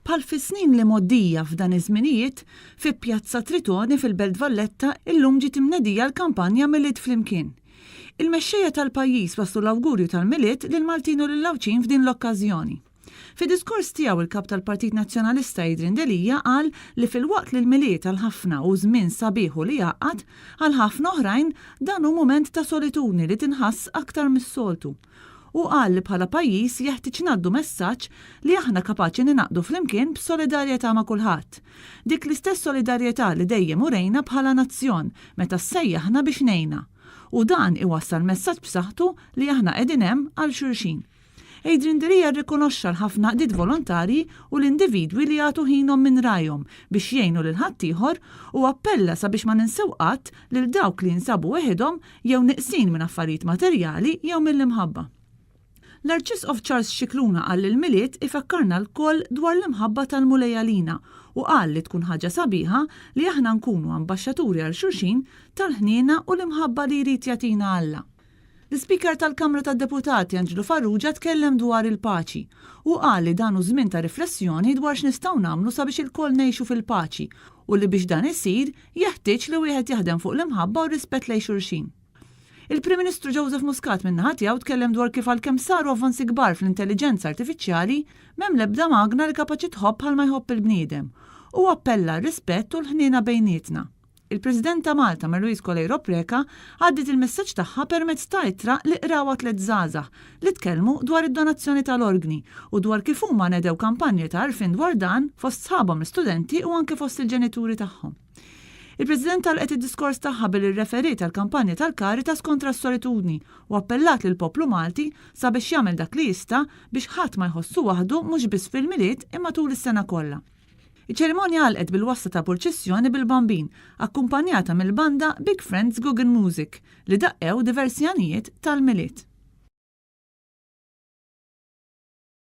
Bħal fis-snin l-imgħoddija f'dan iż-żminijiet, fi Pjazza Tritoni fil-Belt Valletta illum ġiet imnedija l-kampanja Milied Flimkien. Il-mexxejja tal-pajjiż wasslu l-awgurju tal-Milied lill-Maltin u lill-Għawdxin f'din l-okkażjoni. Fid-diskors tiegħu il-Kap tal-Partit Nazzjonalista Adrian Delia qal li filwaqt li l-Milied għal ħafna hu żmien sabiħ u li jgħaqqad, għal ħafna oħrajn dan hu mument ta' solitudni li tinħass aktar mis-soltu. Hu qal li bħala pajjiż jeħtieġ ngħaddu messaġġ li aħna kapaċi ningħaqdu flimkien b'solidarjetà ma' kulħadd. Dik l-istess solidarjetà li dejjem urejna bħala nazzjon meta ssejjaħna biex ngħinna. U dan iwassal messaġġ b'saħħtu li aħna qegħdin hemm għal xulxin. Adrian Delia rrikonoxxa l-ħafna għaqdiet volontarji u l-individwi li jagħtu ħinhom minn rajhom biex jgħinu lil ħaddieħor u appella sabiex ma ninsew qatt lil dawk li jinsabu weħidhom jew neqsin minn affarijiet materjali jew mill-imħabba. L-Arċisqof Charles Scicluna qal li l-Milied ifakkarna lkoll dwar l-imħabba tal-Mulej għalina u qal li tkun ħaġa sabiħa li aħna nkunu ambaxxaturi għal xulxin tal-ħniena u l-imħabba li jrid jagħtina Alla. L-Ispeaker tal-Kamra tad-Deputati Anġlu Farrugia tkellem dwar il-paċi. Hu qal li dan hu żmien ta' riflessjoni dwar x'nistgħu nagħmlu sabiex ilkoll ngħixu fil-paċi u li biex dan isir jeħtieġ li wieħed jaħdem fuq l-imħabba u r-rispett lejn xulxin. Il-Prim Ministru Joseph Muscat min-naħa tiegħu tkellem dwar kif għalkemm saru avvanzi kbar fl-intelliġenza artifiċjali, m'hemm l-ebda magna li kapaċi tħobb bħalma jħobb il-bniedem. Hu appella għar-rispett u l-ħniena bejnietna. Il-President ta' Malta, Marie-Louise Coleiro Preca, għaddiet il-messaġġ tagħha permezz ta' ittra li qrawha tlett żgħażagħ li tkellmu dwar id-donazzjoni tal-organi u dwar kif huma nedew kampanja ta' għarfien dwar dan fost sħabhom l-istudenti u anke fost il-ġenituri tagħhom. Il-President għalqet id-diskors tagħha billi rreferiet għall-kampanja tal-Caritas kontra s-solitudni u appellat lill-poplu Malti sabiex jagħmel dak li jista' biex ħadd ma jħossu waħdu mhux biss fil-Milied imma tul is-sena kollha. Iċ-ċerimonja għalqet bil-wasla ta' purċissjoni bil-Bambin, akkumpanjata mill-banda Big Friends Guggen Music li daqqew diversi għanijiet tal-Milied.